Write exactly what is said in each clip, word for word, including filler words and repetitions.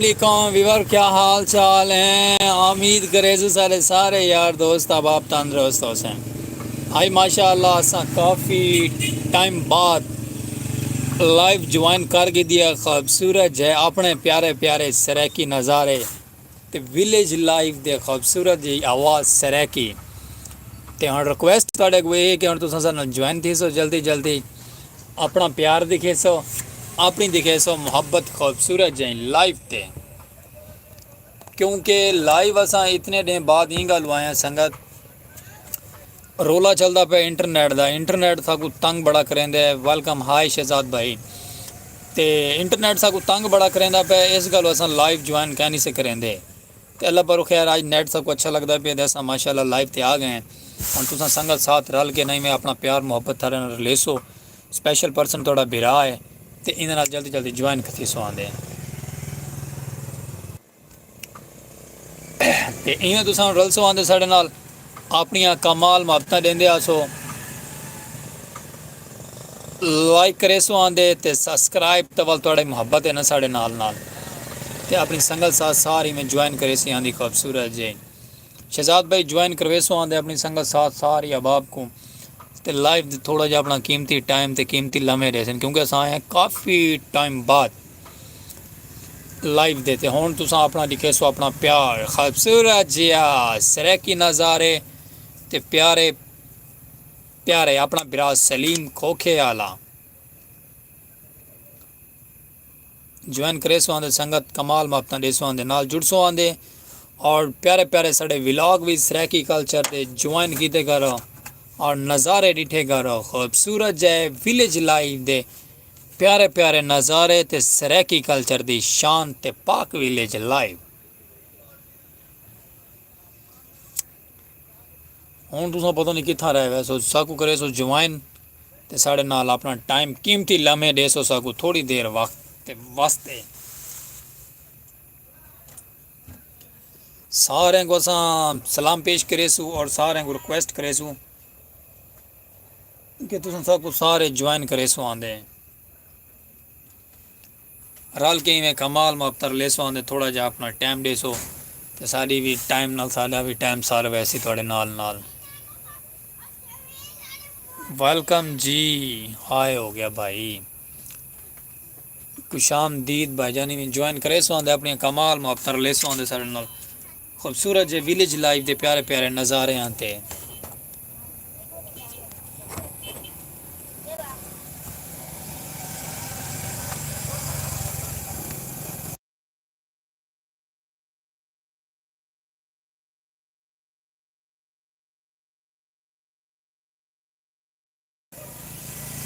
علیکم ویور، کیا حال چال ہیں؟ امید کرے سو سارے سارے یار دوست احباب تندرست ہو سیں۔ آئی ماشاء اللہ اساں کافی ٹائم بعد لائیو جوائن کر گھدی ہے۔ خوبصورت جے اپنے پیارے پیارے سرائیکی نظارے تے ویلیج لائف دے خوبصورت جی آواز سرائیکی۔ تے ہن ریکویسٹ تہاڈے کوں اے ہے کہ ہن تساں ساڈے نال جوائن تھیسو جلدی جلدی، اپنا پیار دکھیسو، اپنی دکھیسو محبت خوبصورت جی لائف تے۔ کیونکہ لائیو اساں اتنے ڈینھ بعد ایں گالوں آئے ہیں سنگت، رولا چلدا پیا انٹرنیٹ دا۔ انٹرنیٹ ساکوں تنگ بڑا کریندے۔ ویلکم، ہائے شہزاد بھائی۔ تے انٹرنیٹ ساکوں تنگ بڑا کریندا پیا، اس گالوں اساں لائیو جوائن کائنی سے کریندے۔ تے اللہ پاروں خیر، اج نیٹ ساکوں اچھا لگدا پیا تے اساں ماشاءاللہ لائیو تے آ گئے ہیں۔ ہن تساں سنگت ساتھ رل کے نہیں میں اپنا پیار محبت تھارے نال رلیسو۔ سپیشل پرسن تہاڈا بھرا ہے تے ایندے نال جلدی جلدی جوائن کھتیسو آندے ہیں۔ تے ایویں تساں رلسو آندے ساڈے نال، اپنیاں کمال محبتاں ڈیندے آسو، لائک کریسو آندے تے سبسکرائب، تے ول تہاڈی محبت ہے نا ساڈے نال نال۔ تے اپنی سنگت ساتھ ساری میں جوائن کریسی آندی خوبصورت جے۔ شہزاد بھائی جوائن کرویسو آندے اپنی سنگت ساتھ ساری احباب کو، تے لائیو دے تھوڑا جہا اپنا قیمتی ٹائم تے قیمتی لمحے ڈیسن، کیونکہ اساں آئے ہیں کافی ٹائم بعد لائیو دے۔ تے ہن تساں اپنا ڈکھیسو اپنا پیار، خوبصورت جیا سرائیکی نظارے تے پیارے پیارے اپنا بھرا سلیم کھوکھے آلا۔ جوائن کریسو آندے سنگت، کمال محبتاں ڈیسو آندے، نال جڑسو آندے۔ اور پیارے پیارے ساڈے ولاگ وی سرائیکی کلچر دے جوائن کیتے کرو اور نظارے ڈٹھے کرو۔ خوبصورت جے ویلیج لائف دے پیارے پیارے نظارے تے سرائیکی کلچر دی شان تے پاک ویلیج لائف۔ ہن تساں پتہ نہیں کتھاں رہ ویسو، ساکوں کریسو جوائن تے ساڈے نال اپنا ٹائم، قیمتی لمحے ڈیسو ساکوں تھوڑی دیر وقت تے واسطے۔ ساریں کوں اساں سلام پیش کریسو اور ساریں کوں ریکویسٹ کریسو کہ تساں ساکوں سارے جوائن کریسو آندے۔ رل کے ایویں کمال محبت رلیسو آندے، تھوڑا جہا اپنا ٹائم ڈیسو تے ساڈی وی ٹائم نال، ساڈا وی ٹائم سر ویسی تہاڈے نال نال۔ ویلکم جی، ہائے ہو گیا بھائی۔ خوش آمدید بھائی جان، ایویں جوائن کریسو آندے، اپنی کمال محبت رلیسو آندے ساڈے نال۔ خوبصورت جے ویلیج لائف دے پیارے پیارے نظارے آندے۔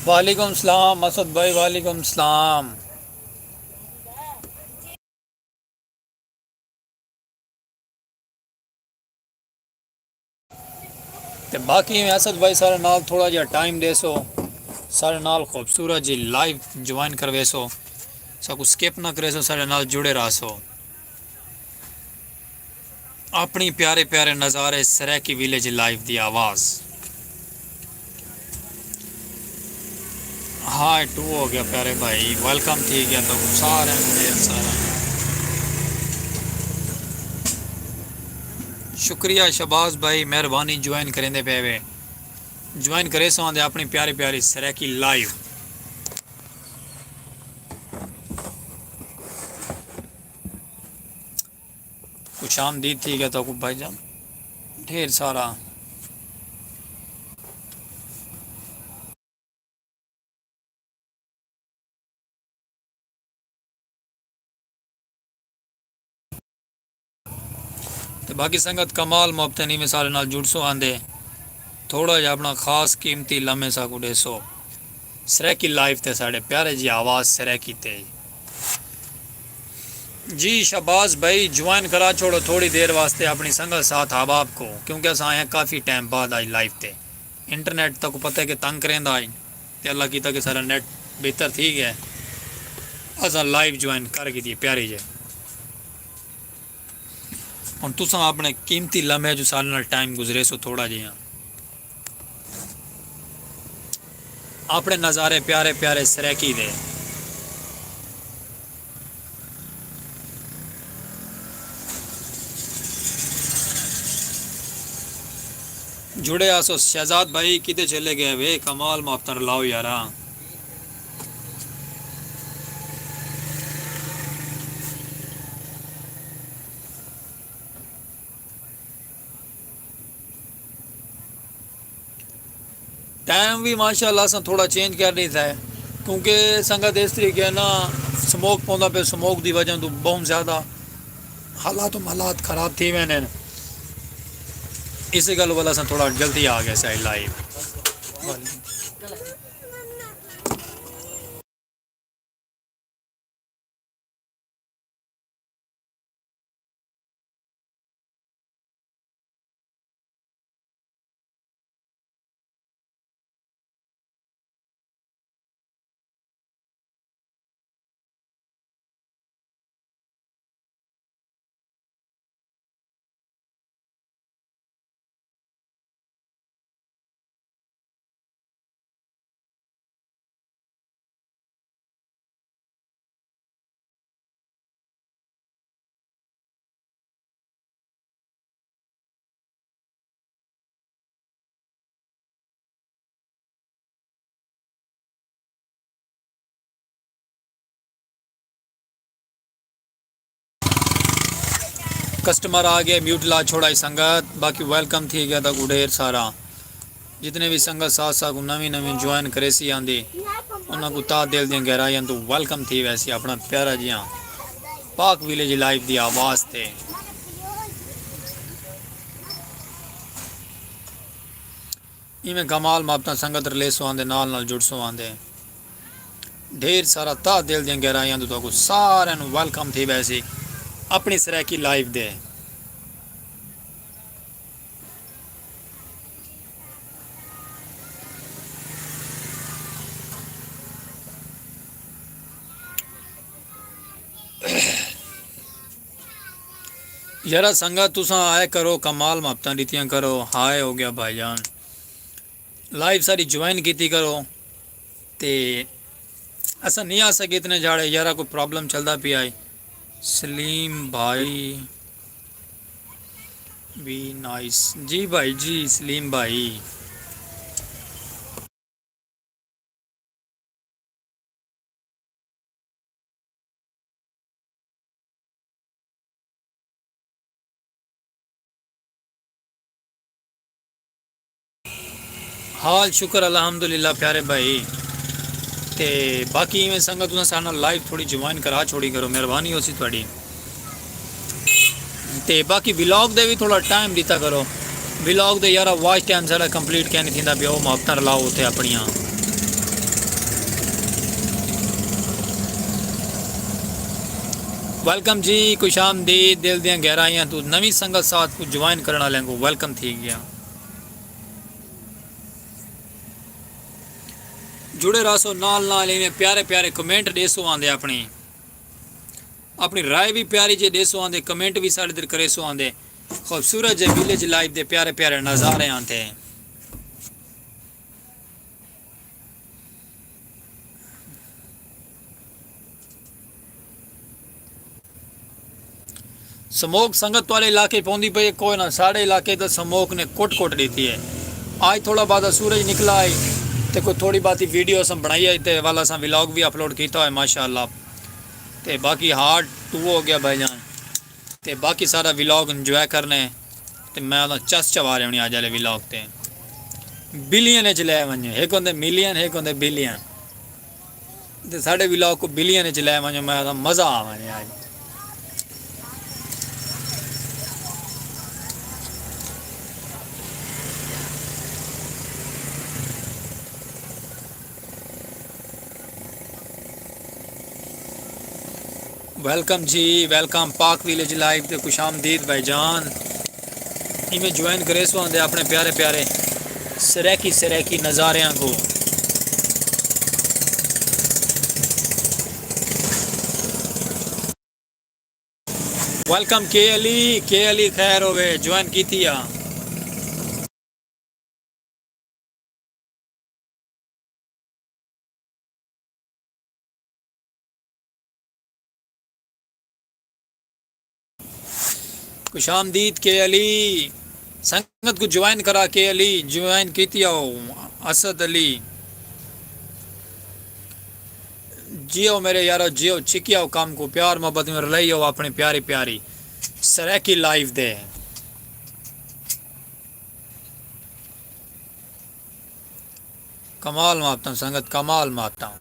وعلیکم السلام اسد بھائی، وعلیکم السلام۔ تے باقی میں اسد بھائی سارے نال تھوڑا جہا ٹائم ڈیسو، سارے نال خوبصورت جی لائیو جوائن کرویسو، ساکو سکپ نہ کریسو، سارے نال جڑے رہسو۔ اپنی پیارے پیارے نظارے، سرائیکی ویلیج لائف دی آواز۔ ہائے ٹو ہو گیا پیارے بھائی، ویلکم تھی گیا تو سارے ڈھیر سارا۔ شکریہ شہباز بھائی، مہربانی جوائن کریندے پے وے۔ جوائن کریسو آندے اپنی پیاری پیاری سرائیکی لائیو۔ خوش آمدید تھی گیا تو بھائی جان، ڈھیر سارا۔ تے باقی سنگت کمال محبتیں میں سارے نال جڑسو آندے، تھوڑا جہا اپنا خاص قیمتی لمحے ساکو ڈیسو۔ سرائیکی لائف تے ساڈے پیارے جی آواز سرائیکی تے۔ جی شہباز بھائی جوائن کرا چھوڑو تھوڑی دیر واسطے اپنی سنگت ساتھ احباب کو، کیونکہ اساں آئے ہیں کافی ٹائم بعد آج لائف تے۔ انٹرنیٹ تاکو پتہ ہے کہ تنگ کریندا آج، تے اللہ کیتا کہ سارا نیٹ بہتر تھی گیا ہے۔ اساں لائیو جوائن کر گھدی ہے پیاری جے۔ ہن تساں اپنے قیمتی لمحے جو سارے نال ٹائم گزریسو تھوڑا جیہاں۔ اپنے نظارے پیارے پیارے سرائیکی دے۔ جڑے آسو شہزاد بھائی، کدے چلے گئے وے؟ کمال ماپتن لاؤ یارا۔ ٹائم بھی ماشاءاللہ اساں تھوڑا چینج کر ݙیتا ہے، کیونکہ سنگت اس طریقے نا سموک پوندا پہ، سموک دی وجہ تو بہت زیادہ حالات و حالات خراب تھی ویندے نے۔ اسی گل والا اساں تھوڑا جلدی آ گئے سائیں لائیو۔ کسٹمر آ گئے، میوٹ لا چھوڑائی سنگت، باقی ویلکم تھی گیا تاں کو ڈھیر سارا۔ جتنے بھی سنگت ساتھ ساتھ کو نویں نویں جوائن کرے سی آندی، انہاں کو تاہ دل دیاں گہرائیاں تو ویلکم تھی ویسی اپنا پیارا جیاں پاک ویلیج لائف دی آواز تے۔ ایویں کمال محبتاں سنگت رلیسوں آندے، نال نال جڑسوں آندے۔ ڈھیر سارا تہہ دل دیاں گہرائیاں توں تہاکوں ساریاں نوں ویلکم تھی ویسی اپݨی سرائیکی لائیو دے۔ یارا سنگت تساں آئے کرو، کمال محبتاں ݙتیاں کرو۔ ہائے ہو گیا بھائی جان، لائیو ساری جوائن کیتی کرو۔ تے اساں نہیں آ سکے اتنے جھاڑے، یارا کوئی پرابلم چلدا پیا ہے۔ سلیم بھائی، بی نائس۔ جی بھائی، جی سلیم بھائی۔ حال شکر الحمدللہ پیارے بھائی۔ تے باقی ایویں سنگت تساں ساݙے نال لائیو تھوڑی جوائن کرا چھوڑی کرو، مہربانی ہوسی تہاݙی۔ تے باقی ولاگ دے وی تھوڑا ٹائم ݙتا کرو۔ ولاگ دے یارا واچ ٹائم ساݙا کمپلیٹ کائنی تھیندا پیا، او محبتاں رلاؤ اتھے اپݨیاں۔ ویلکم جی، خوش آمدید۔ دل دیاں گہرائیاں توں نویں سنگت ساتھ کوں جوائن کرݨ آلیاں کوں ویلکم تھی گیا۔ جڑے رہسو نال نال، ایویں پیارے پیارے کمنٹ ݙیسو آندے اپݨی۔ اپݨی رائے وی پیاری جے ݙیسو آندے، کمنٹ وی ساݙے در کریسو آندے۔ خوبصورت جے ویلیج لائف دے پیارے پیارے نظارے آندے۔ سموک سنگت تہاݙے علاقے پوندی پئی ہے؟ کوئی نہ، ساݙے علاقے تاں سموک نے کٹ کٹ ݙتی ہے۔ آج تھوڑا بہت سورج نکلا ہے تے کوئی تھوڑی بہت ویڈیو اساں بݨائی ہے تے والا اساں ولاگ وی اپلوڈ کیتا ہوئے ماشاءاللہ۔ تے باقی ہارٹ ٹو ہو گیا بھائی جان۔ تے باقی سارا ولاگ انجوائے کرنے۔ تے میں آہداں چس چوا رہے ہونے اڄ آلے ولاگ تے۔ بلین اچ لے ونڄو، ہک ہوندے ملین، ہک ہوندے بلین۔ تے ساݙے ولاگ کوں بلین اچ لے ونڄو، میں آہداں مزہ آ ونڄے اڄ۔ ویلکم جی، ویلکم پاک ویلیج لائیو تے خوش آمدید بھائی جان۔ ایویں جوائن کریسو آندے اپݨے پیارے پیارے سرائیکی سرائیکی نظاریاں کوں۔ ویلکم کے علی، کے علی خیر ہووے، جوائن کیتی آ۔ خوش آمدید کے علی۔ سنگت کو جوائن کرا کے علی جوائن کیتی آؤ۔ اسد علی، جیو میرے یارو جیو، چھکی آؤ کام کو، پیار محبت میں رلائی آؤ اپنے پیاری پیاری سرائیکی لائیو دے۔ کمال ماتاں سنگت، کمال ماتاں۔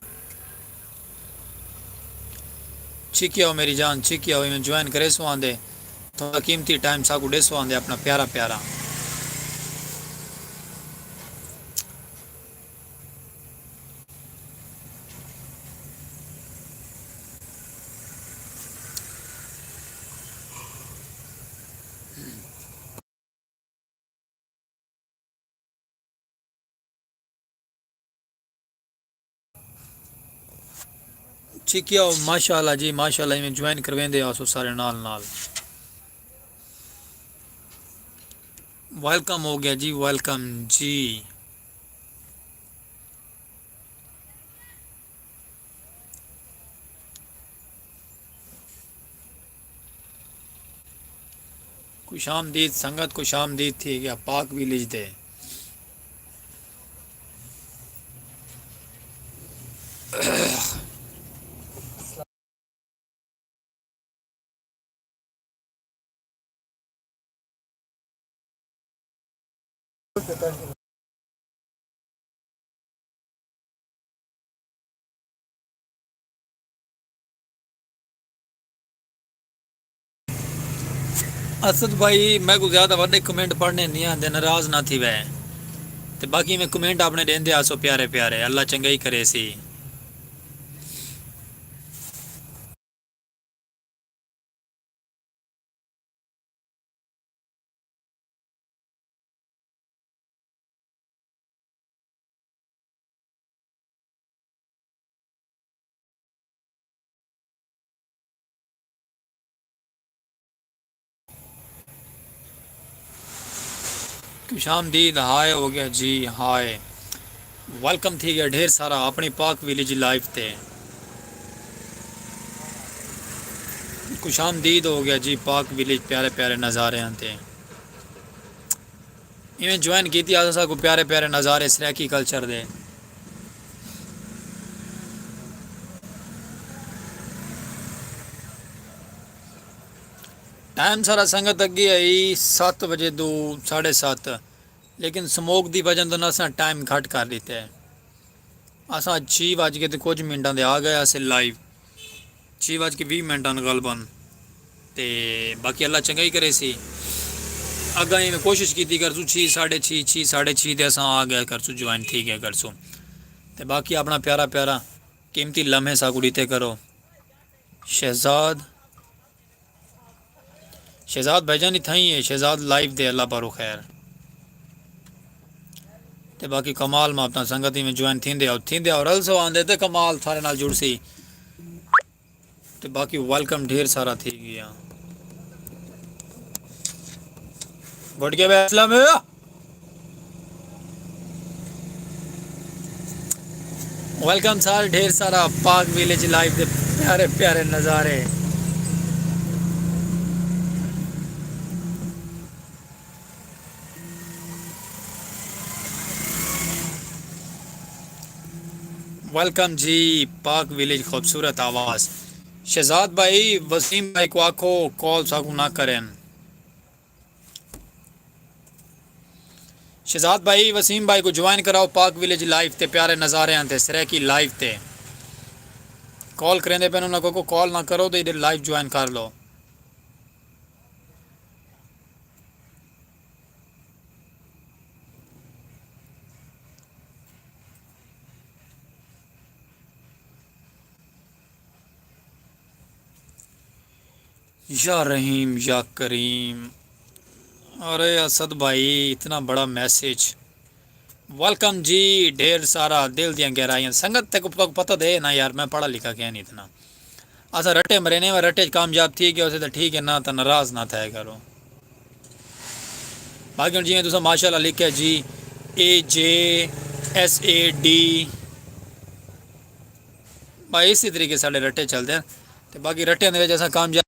چھکی آؤ میری جان، چھکی آؤ، ایویں جوائن کریسو آندے، تھوڑا قیمتی ٹائم ساکو ڈیسو آندے اپنا پیارا پیارا۔ چھکیا ہو، ماشاءاللہ جی، ماشاءاللہ، ایویں جوائن کرویندے آسو سارے نال نال۔ ویلکم ہو گیا جی، ویلکم جی۔ خوش آمدید سنگت، خوش آمدید تھی گیا پاک ویلیج دے۔ اسد بھائی، میکوں زیادہ وݙے کمنٹ پڑھݨے نہیں آندے، ناراض نہ تھیوے۔ تے باقی میں کمنٹ اپݨے ݙیندے آسو پیارے پیارے، اللہ چنڳائی کریسی۔ خوش آمدید، ہائے ہو گیا جی، ہائے۔ ویلکم تھی گیا ڈھیر سارا اپݨی پاک ویلیج لائف تے۔ خوش آمدید ہو گیا جی پاک ویلیج، پیارے پیارے نظارے ہیں تے۔ ایویں جوائن کیتی آسو ساکو پیارے پیارے نظارے سرائیکی کلچر دے۔ ٹائم سارا سنگت اڳے آئی ست وجے دو، ساڑھے ست، لیکن سموک دی وجہ تو اساں ٹائم گھٹ کر ݙتے۔ اساں چھی وج کے تے کچھ منٹاں دے آ گئے اسے لائیو، چھی وج کے ویہہ منٹاں غالباً۔ تے باقی اللہ چنڳائی کریسی۔ اڳاں ایویں کوشش کیتی کرسوں، چھی، ساڑھے چھی، چھی، ساڑھے چھی تے اساں آ گئے کرسوں، جوائن تھی گئے کرسوں۔ تے باقی اپݨا پیارا پیارا قیمتی لمحے ساکو ݙتے کرو۔ شہزاد، شہزاد بھائی جان اتھائیں ہے، شہزاد لائیو دے، اللہ پارو خیر۔ تے باقی کمال ماپتاں سنگت ایویں جوائن تھیندے آؤ، تھیندے آؤ، رلسو آندے تے کمال تھارے نال جڑسی۔ تے باقی ویلکم ڈھیر سارا تھی گیا۔ گھٹ کے بے اسلام۔ ویلکم سر، ڈھیر سارا پاک ویلیج لائف دے پیارے پیارے نظارے۔ ویلکم جی پاک ویلیج، خوبصورت آواز۔ شہزاد بھائی، وسیم بھائی کو آکھو کال ساکوں نہ کرن۔ شہزاد بھائی، وسیم بھائی کو جوائن کراؤ پاک ویلیج لائیو تے، پیارے نظارے ہیں تے سرائیکی لائیو تے۔ کال کریندے پئے انہاں کو، کو کال نہ کرو تے ادھر لائیو جوائن کر لو۔ یا رحیم یا کریم۔ ارے اسد بھائی، اتنا بڑا میسج۔ ویلکم جی، ڈھیر سارا دل دیاں گہرائیاں۔ سنگت تیکو پتہ، پتہ دے نا یار، میں پڑھا لکھا کہیں نہیں اتنا۔ اساں رٹے مرینے، میں رٹے چ کامیاب تھی گیا اسے تو ٹھیک ہے، نہ تو ناراض نہ تھے کرو۔ باقی ہن جیویں تساں ماشاءاللہ لکھیا جی، اے جے ایس اے ڈی، بھائی اسی طریقے ساڈے رٹے چلدے ہیں۔ تے باقی رٹیاں دے وچ اساں کامیاب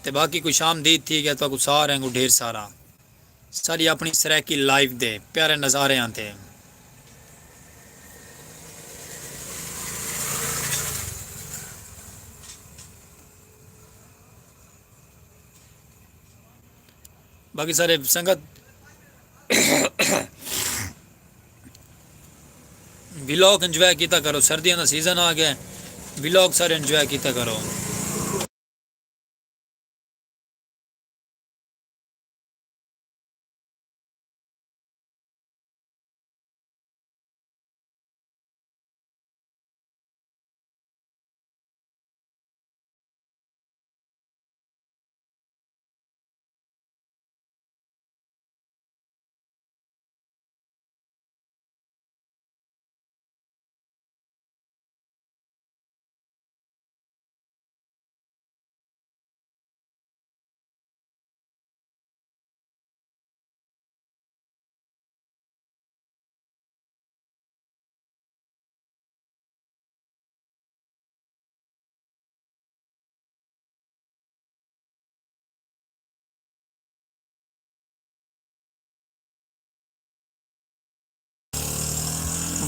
تے باقی خوش آمدید تھی ڳیا تہاکوں ساریں کوں ڈھیر سارا ساݙی اپݨی سرائیکی لائیو دے پیارے نظاریاں تے۔ باقی سارے سنگت ولاگ انجوائے کیتا کرو، سردیاں دا سیزن آ ڳیا ہے، ولاگ سارے انجوائے کیتا کرو۔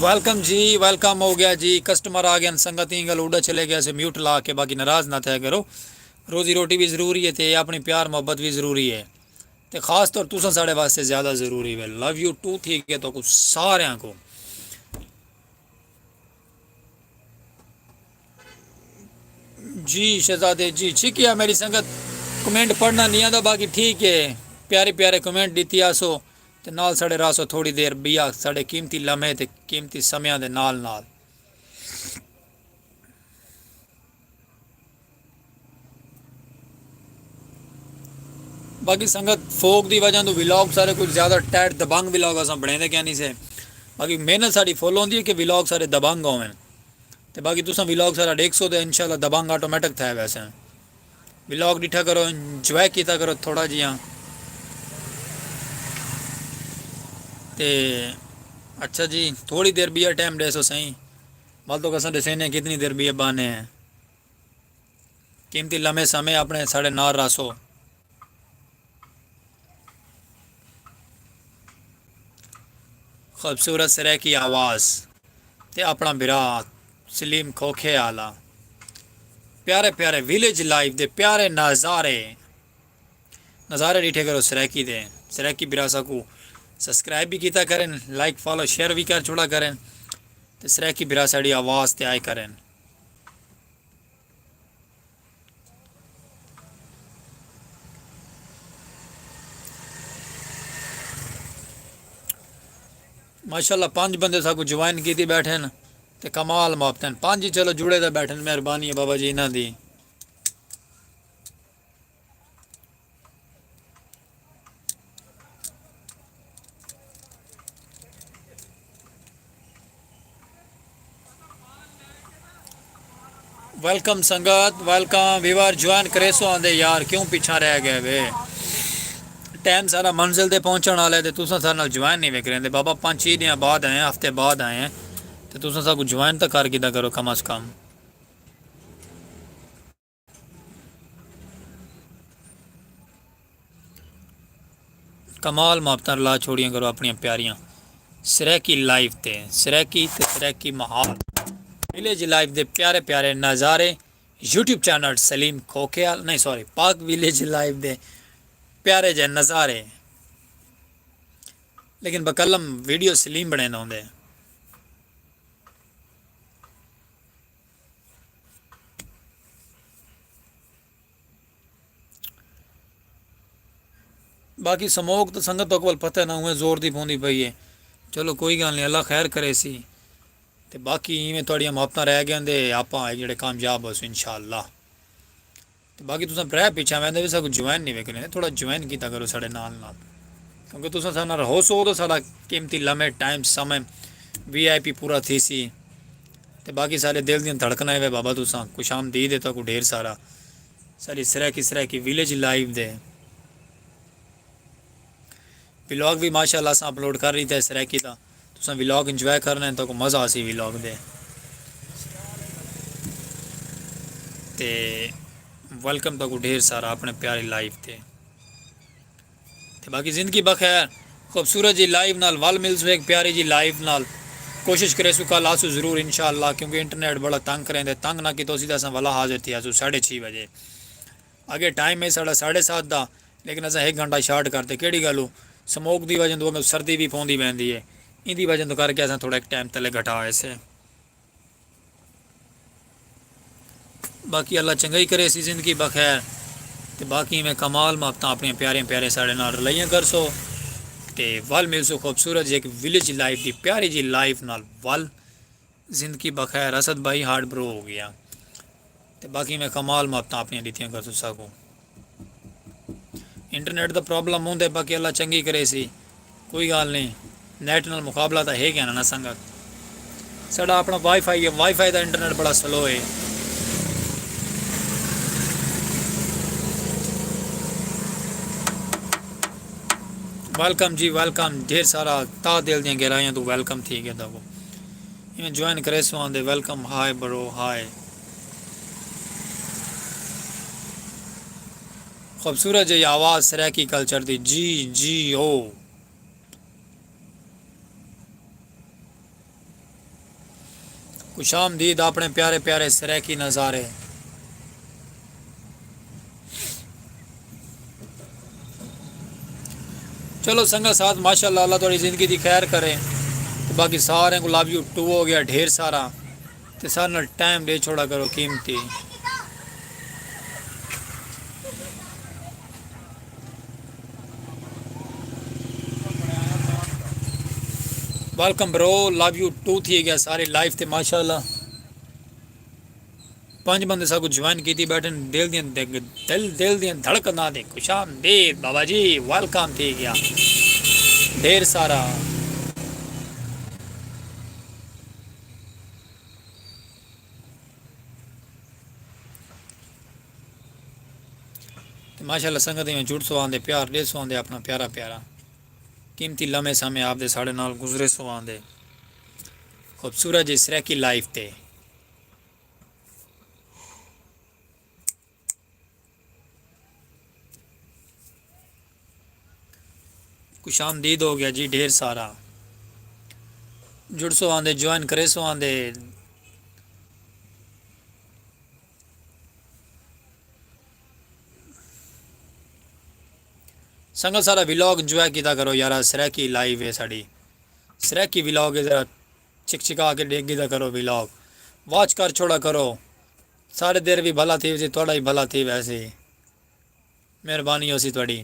ویلکم جی، ویلکم ہو گیا جی، کسٹمر آ گئے، سنگت ایں گل اڈا چلے گیا سے میوٹ لا کے، باقی ناراض نہ تھیا کرو، روزی روٹی بھی ضروری ہے تے اپنی پیار محبت بھی ضروری ہے، تے خاص طور تساں ساڈے واسطے زیادہ ضروری ہے۔ لو یو ٹو تھی گئے تو کچھ سارے کو۔ جی شہزادے جی، چھکیا میری سنگت، کمنٹ پڑھنا نہیں آتا، باقی ٹھیک ہے، پیارے پیارے کمنٹ دیتی آسو، تے نال ساڈے راسو تھوڑی دیر بیا ساڈے قیمتی لمحے تے قیمتی سمیاں دے نال نال۔ باقی سنگت فوک دی وجہ تو ولاگ سارے کچھ زیادہ ٹائٹ دبنگ ولاگ اساں بنیندے کیا نہیں سے، باقی محنت ساڈی فل ہوندی ہے کہ ولاگ سارے دبنگ ہوون۔ تے باقی تساں ولاگ سارا ڈیکھسو تے انشاءاللہ دبنگ آٹومیٹک تھئے ویسے۔ ولاگ ڈٹھا کرو، انجوائے کیتا کرو تھوڑا جیاں۔ تے اچھا جی، تھوڑی دیر بیا ٹائم ڈیسو سائیں، ول تو اساں ڈسینے کتنی دیر بیا بانے ہیں۔ قیمتی لمحے سمے اپنے ساڈے نال راسو۔ خوبصورت سرائیکی آواز تے اپنا بھرا سلیم کھوکھے آلا۔ پیارے پیارے ویلیج لائف دے پیارے نظارے، نظارے ڈٹھے کرو سرائیکی دے۔ سرائیکی بھرا ساکو سبسکرائب بھی کیتا کرن، لائک فالو شیئر بھی کر چھوڑا کرن، تے سرائیکی بھرا ساڈی آواز تے آئے کرن۔ ماشاءاللہ پنج بندے ساکو جوائن کیتی بیٹھے ہیں تے کمال محبت ہیں۔ پنج ہی چلو جڑے دے بیٹھے ہیں، مہربانی ہے بابا جی انہاں دی۔ ویلکم سنگت، ویلکم ویور، جوائن کریسو آندے یار، کیوں پیچھا رہ گئے وے؟ ٹائم سارا منزل تے پہنچن والا ہے تے تساں سارے نال جوائن نہیں وے کریندے۔ بابا پنج چھ ڈیاں بعد آئے ہیں، ہفتے بعد آئے ہیں، تے تساں ساکو جوائن تاں کر گھدا کرو کم از کم۔ کمال محبتاں رلا چھوڑیاں کرو اپنیاں پیاریاں۔ سرائیکی لائف تے، سرائیکی تے سرائیکی ماحول، ویلیج لائف دے پیارے پیارے نظارے۔ یوٹیوب چینل سلیم کھوکھیال، نہیں سوری، پاک ویلیج لائف دے پیارے جے نظارے۔ لیکن بقلم ویڈیو سلیم بنیندے ہوندے۔ باقی سموک تو سنگت تک ول پتہ نہ ہوئے زور دی پوندی پئی ہے۔ چلو کوئی گال نہیں، اللہ خیر کرے سی۔ تے باقی ایویں تہاڈیاں محبتاں رہ گئے دے، آپاں جڑے کامیاب ہوسوں انشاءاللہ۔ تے باقی تساں برائے پیچھے ویندے وی ساکو جوائن نہیں وے کریندے، تھوڑا جوائن کیتا کرو ساڈے نال نال، کیونکہ تساں ساڈے نال رہو سو تو ساڈا قیمتی لمحے ٹائم سمے وی آئی پی پورا تھی سی۔ تے باقی سارے دل دیاں دھڑکناں وے بابا، تساں خوش آمدید ہے تہاکوں ڈھیر سارا ساڈی سرائیکی سرائیکی ویلیج لائیو دے۔ ولاگ وی ماشاءاللہ اساں اپلوڈ کر ݙتا ہے سرائیکی دا۔ تساں ولاگ انجوائے کرݨا ہے، تہاکوں مزہ آسی ولاگ دے۔ تے ویلکم تہاکوں ڈھیر سارا اپݨے پیاری لائیو تے۔ تے باقی زندگی بخیر۔ خوبصورت جی لائیو نال ول ملسوں ہک پیاری جی لائیو نال۔ کوشش کریسوں کل آسوں ضرور انشاءاللہ، کیونکہ انٹرنیٹ بڑا تنگ کریندے، تنگ نہ کیتوسی تاں اساں ولا حاضر تھی آسوں ساڑھے چھی بجے۔ اگے ٹائم ہے ساڑھا ساڑھے سات دا، لیکن اساں ہک گھنٹہ شارٹ کرتے، کیڑھی ڳالھ ہو؟ سموک دی وجہ توں اڳوں سردی وی پوندی ویندی ہے، ایندی وجہ توں کر کے اساں تھوڑا ہک ٹائم تلے گھٹا ہوئے سے۔ باقی اللہ چنگائی کریسی زندگی بخیر۔ تے باقی میں کمال محبتاں اپݨیاں پیاریاں پیاریاں ساڑے نال رلائیاں کرسو۔ تے ول ملسوں خوبصورت جی ہک ولیج لائف دی پیاری جی لائف نال ول۔ زندگی بخیر۔ اسد بھائی ہارٹ برو ہو ڳیا۔ تے باقی میں کمال محبتاں اپݨیاں ݙتیاں کرسوں ساکوں۔ انٹرنیٹ دا پرابلم ہوندے، باقی اللہ چنگی کریسی، کوئی ڳالھ نئیں۔ نیٹ نال مقابلہ تاں ہے کیا نا، نا سنگت؟ ساݙا اپݨا وائی فائی ہے، وائی فائی دا انٹرنیٹ بڑا سلو ہے۔ ویلکم جی، ویلکم۔ ڈھیر سارا تہہ دل دیاں گہرائیاں توں ویلکم تھی ڳیا تہاکوں۔ ایویں جوائن کریسوں آندے، ویلکم، ہائے برو، ہائے۔ خوبصورت جئی آواز سرائیکی کلچر دی، جی، جی او۔ خوش آمدید اپݨے پیارے پیارے سرائیکی نظارے۔ چلو سنگت ساتھ، ماشاءاللہ، اللہ تہاݙی زندگی دی خیر کرے۔ تے باقی سارے کوں لو یو ٹو ہو ڳیا ڈھیر سارا۔ تے سارے نال ٹائم ݙے چھوڑا کرو قیمتی۔ ویلکم برو، لو یو ٹو تھی ڳیا سارے لائیو تے ماشاءاللہ۔ پنج بندے ساکوں جوائن کیتی بیٹھن، دل دیاں دل، دل دیاں دھڑکناں تے خوش آمدید بابا جی، ویلکم تھی ڳیا ڈھیر سارا۔ تے ماشاءاللہ سنگت ایویں جڑسو آندے، پیار ݙیسو آندے اپݨا پیارا پیارا۔ قیمتی لمحے سامے آپ دے ساڑے نال گزریسو آندے۔ خوبصورت جی سرائیکی لائف تے۔ خوش آمدید ہو ڳیا جی ڈھیر سارا۔ جڑسو آندے، جوائن کریسو آندے۔ سنگت سارا ولاگ انجوائے کیتا کرو یارا، سرائیکی لائیو ہے ساݙی۔ سرائیکی ولاگ ہے، ذرا چک چکا کے ݙیکھ گھدا کرو ولاگ۔ واچ کر چھوڑا کرو۔ ساݙے دیر وی بھلا تھی ویسی، تہاݙا وی بھلا تھی ویسی۔ مہربانی ہوسی تہاݙی۔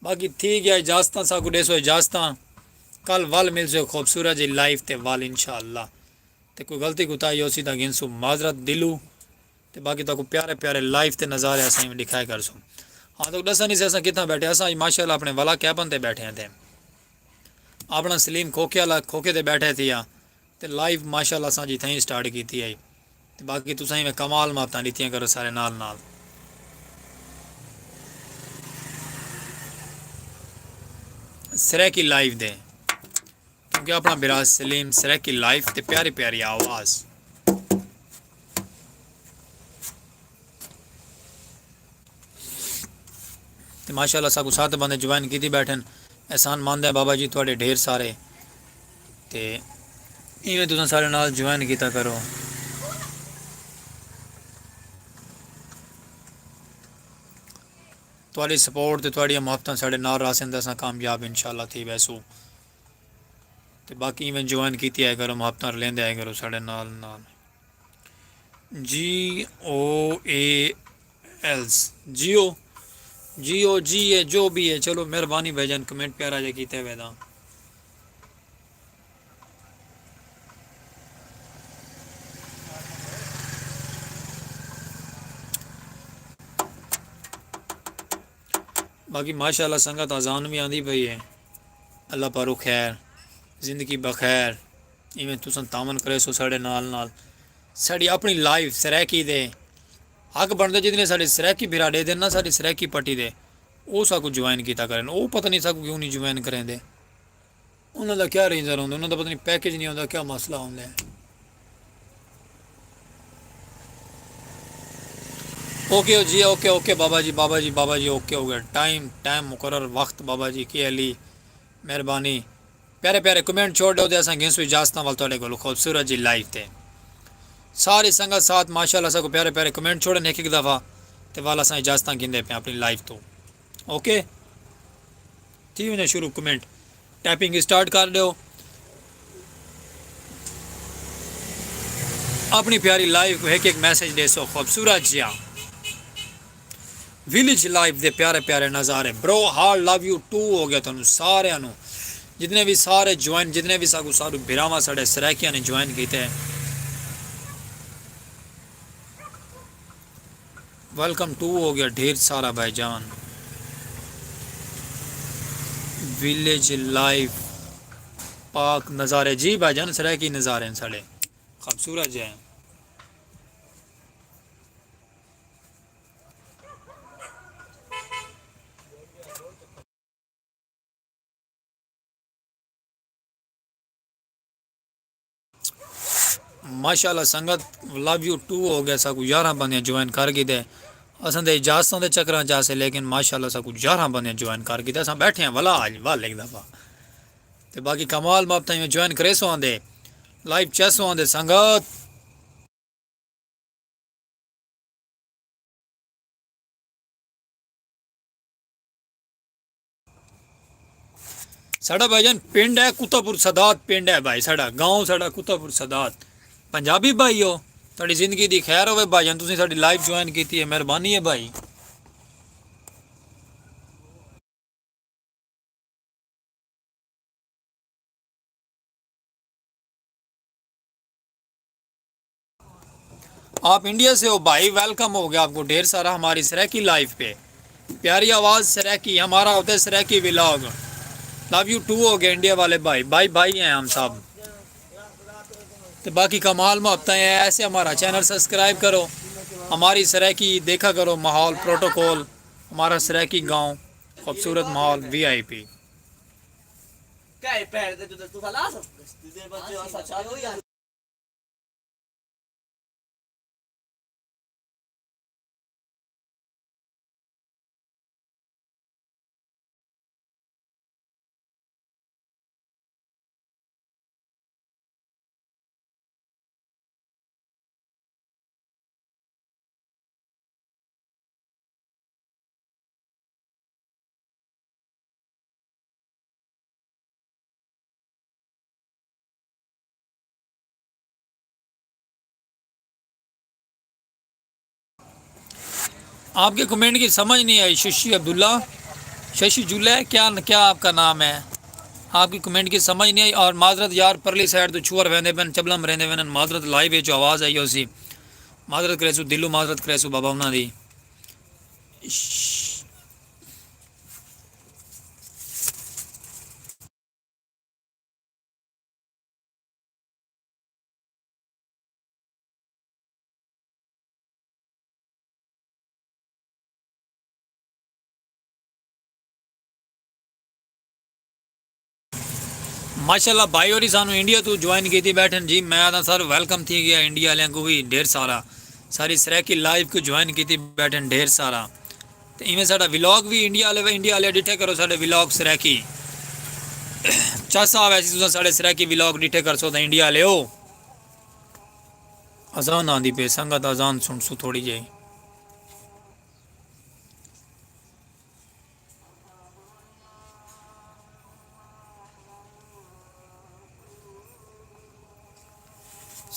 باقی تھی ڳیا اجازتاں، ساکوں ݙیسو اجازتاں۔ کل ول ملسوں خوبصورت جی لائیو تے ول انشاءاللہ۔ تے کوئی غلطی کوتاہی ہوسی تاں گھنسوں معذرت دلوں۔ تے باقی تہاکوں پیارے پیارے لائیو تے نظارے اساں ایویں ݙکھایا کرسوں۔ ہاں، تہاکوں ݙسا نہیں سی اساں کتھاں ٻیٹھے، اساں اڄ ماشاءاللہ اپݨے ولا کیبن تے ٻیٹھے ہیں تے اپݨا سلیم کھوکھے والا کھوکھے تے ٻیٹھے تھی آ۔ تے لائیو ماشاءاللہ اساں اڄ اتھائیں سٹارٹ کیتی ہئی۔ تے باقی تساں ایویں کمال محبتاں ݙتیاں کرو سارے نال نال۔ سرائیکی لائیو دے، کیونکہ اپݨا بھرا سلیم سرائیکی لائیو تے پیاری پیاری آواز۔ تے ماشاءاللہ ساکوں ست بندے جوائن کیتی بیٹھن۔ احسان مند ہے بابا جی تہاݙے ڈھیر سارے۔ تے ایویں تساں سارے نال جوائن کیتا کرو۔ تہاݙی سپورٹ تے تہاݙیاں محبتاں ساݙے نال رہسن تے اساں کامیاب انشاءاللہ تھی ویسوں۔ تے باقی ایویں جوائن کیتی آئے کرو، محبتاں رلیندے آئے کرو ساݙے نال نال۔ جی او اے ایلز، جیو، جیو، جی اے، جو بھی ہے۔ چلو مہربانی بھائی جان، کمنٹ پیارا جا کیتے ہوئے دا۔ باقی ماشاءاللہ سنگت اذان وی آندی پئی ہے۔ اللہ پاروں خیر، زندگی بخیر۔ ایویں تساں تعاون کریسو ساݙے نال نال۔ ساݙی اپݨی لائیو سرائیکی دے حق بݨدے، جتنے ساݙے سرائیکی بھرا ݙیہدن نا ساݙی سرائیکی پٹی دے، او ساکوں جوائن کیتا کرن۔ او پتہ نہیں ساکوں کیوں نہیں جوائن کریندے۔ انہاں دا کیا رینجر ہوندے، انہاں دا پتہ نہیں پیکج نہیں ہوندا، کیا مسئلہ ہوندے۔ اوکے ہو جی، اوکے، اوکے بابا جی، بابا جی، بابا جی، اوکے ہو گیا۔ ٹائم، ٹائم مقرر، وقت بابا جی، کے علی، مہربانی۔ پیارے پیارے کمنٹ چھوڑ ݙیو تے اساں گھنسوں اجازتاں ول تہاݙے کول خوبصورت جی لائیو تے۔ ساری سنگت ساتھ ماشاءاللہ ساکوں پیارے پیارے کمنٹ چھوڑن ہک ہک دفعہ، تے ول اساں اجازتاں گھندے پئے اپݨی لائیو توں۔ اوکے؟ تھی ونڄے شروع کمنٹ۔ ٹائپنگ اسٹارٹ کر ݙیو۔ اپݨی پیاری لائیو کوں ہک ہک میسج ݙیسو، خوبصورت جیا۔ ویلیج لائف دے پیارے پیارے نظارے۔ برو، ہارٹ لو یو ٹو ہو گیا تہانوں ساریاں نوں۔ جتنے وی سارے جوائن، جتنے وی ساکوں سارے بھراواں ساݙے سرائیکیاں نے جوائن کیتے۔ ویلکم ٹو ہو گیا ڈھیر سارا بھائی جان۔ ویلیج لائف، پاک نظارے۔ جی بھائی جان، سرائیکی نظارے ہیں ساݙے۔ خوبصورت جے ہیں۔ ماشاءاللہ سنگت، لو یو ٹو ہو گیا، ساکوں یارہاں بندیاں جوائن کر گھدے۔ اساں دے اجازتاں دے چکراں چ آسے، لیکن ماشاءاللہ ساکوں یارہاں بندیاں جوائن کر گھدے۔ اساں بیٹھے ہیں ولا اڄ ول ہک دفعہ۔ تے باقی کمال محبتاں ایویں جوائن کریسو آندے، لائیو چیسو آندے سنگت۔ ساݙا بھائی جان پنڈ ہے کتا پور سادات، پنڈ ہے بھائی ساݙا، گاؤں ساݙا کتا پور سادات۔ پنجابی بھائی ہو، تہاݙی زندگی دی خیر ہووے بھائی جان، تسیں ساݙی لائیو جوائن کیتی ہے، مہربانی ہے بھائی۔ آپ انڈیا سے ہو بھائی، ویلکم ہو گیا آپ کو ڈھیر سارا ہماری سرائیکی لائیو پہ۔ پیاری آواز سرائیکی، ہمارا ہوتا ہے Saraiki vlog. Love you too ہو گئے انڈیا والے بھائی، بھائی بھائی ہیں ہم سب۔ تو باقی کمال محبتیں ہیں، ایسے ہمارا چینل سبسکرائب کرو، ہماری سرائیکی دیکھا کرو، ماحول پروٹوکول، ہمارا سرائیکی گاؤں، خوبصورت ماحول، وی آئی پی۔ آپ کے کمنٹ کی سمجھ نہیں آئی، ششی عبداللہ، ششی جلے، کیا، کیا آپ کا نام ہے؟ آپ کی کمنٹ کی سمجھ نہیں آئی، اور معذرت یار، پرلی سائیڈ تو چھوہر ویندے پن، چبلم رہندے ونن، معذرت، لائیو وچ آواز آئی ہوسی، معذرت کریسو، دلوں معذرت کریسو بابا انہاں دی۔ ماشاءاللہ بھائی ہوری سانوں انڈیا تو جوائن کیتی بیٹھن جی، میں آدھا سر ویلکم تھی گیا انڈیا والے کو بھی ڈھیر سارا، ساری سرائیکی لائیو کو جوائن کیتی بیٹھن ڈھیر سارا۔ تے ایویں ساڈا ولاگ وی انڈیا والے، انڈیا والے ڈٹھے کرو ساڈے ولاگ سرائیکی۔ چا صاحب ایسی تساں ساڈے سرائیکی ولاگ ڈٹھے کرسو تاں انڈیا والے ہو۔ اذان آندی پئی، سنگت اذان سنسو تھوڑی جئی۔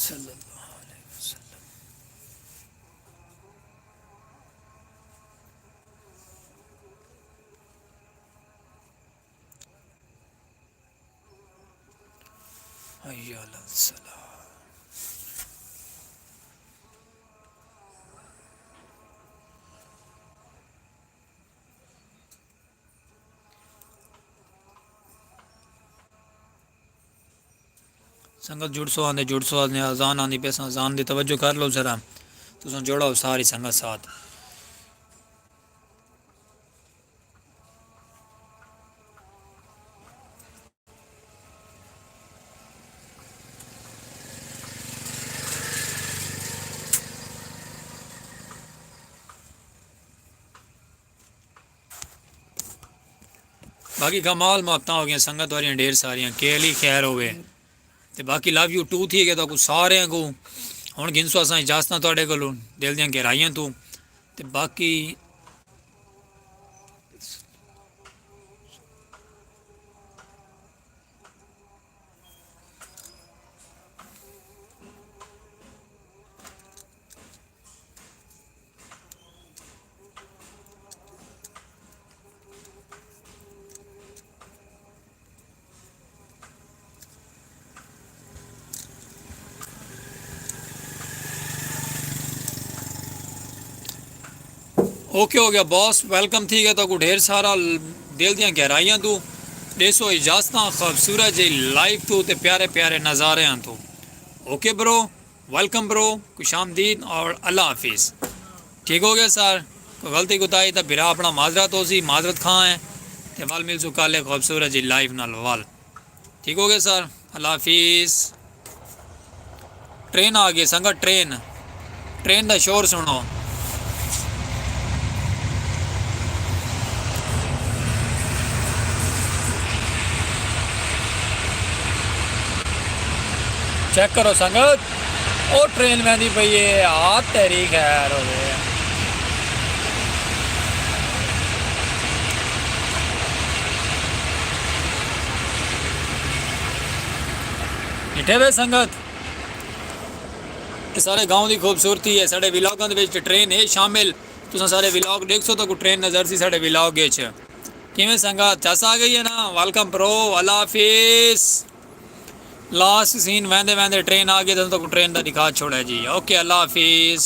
صلی اللہ علیہ وسلم۔ حی علی الصلاۃ۔ سنگت جڑسو آندے، جڑسو آندے، اذان آندی پئی، اساں اذان دی توجہ کر لو ذرا۔ تساں جڑو ساری سنگت ساتھ۔ باقی کمال محبتاں ہو گئیاں سنگت والیاں ڈھیر ساریاں، کے علی خیر ہووے۔ تے باقی لو یو ٹو تھی گئے تہاکوں ساریاں کوں۔ ہݨ گھنسوں اساں اجازتاں تہاڈے کولوں دل دیاں گہرائیاں توں۔ تے باقی اوکے ہو گیا باس، ویلکم تھی گیا تہاکوں ڈھیر سارا۔ دل دیاں گہرائیاں توں ڈیسو اجازتاں خوبصورت جی لائف توں تے پیارے پیارے نظاریاں توں۔ اوکے برو، ویلکم برو، خوش آمدید اور اللہ حافظ۔ ٹھیک ہو گیا سر، کوئی غلطی کوتاہی تاں بھرا اپنا معذرت ہو سی، معذرت خواں ہے۔ تے ول ملسوں کل ایک خوبصورت جی لائف نال ول۔ ٹھیک ہو گیا سر، اللہ حافظ۔ ٹرین آ گئی سنگت، ٹرین، ٹرین دا شور سنو۔ چیک کرو سنگت، او ٹرین ویندی پئی ہے، آ تیری خیر ہوے۔ ڈٹھے وے سنگت، اے سارے گاؤں دی خوبصورتی ہے۔ ساڈے ولاگاں دے وچ ٹرین ہے شامل، تساں سارے ولاگ ڈیکھسو تہاکوں ٹرین نظر سی ساڈے ولاگ وچ۔ کیویں سنگت، چس آ گئی ہے نا؟ ویلکم برو، اللہ حافظ۔ لاسٹ سین ویندے ویندے ٹرین آ گئی، تساں تہاکوں ٹرین دا دکھا چھوڑا جی۔ اوکے، اللہ حافظ۔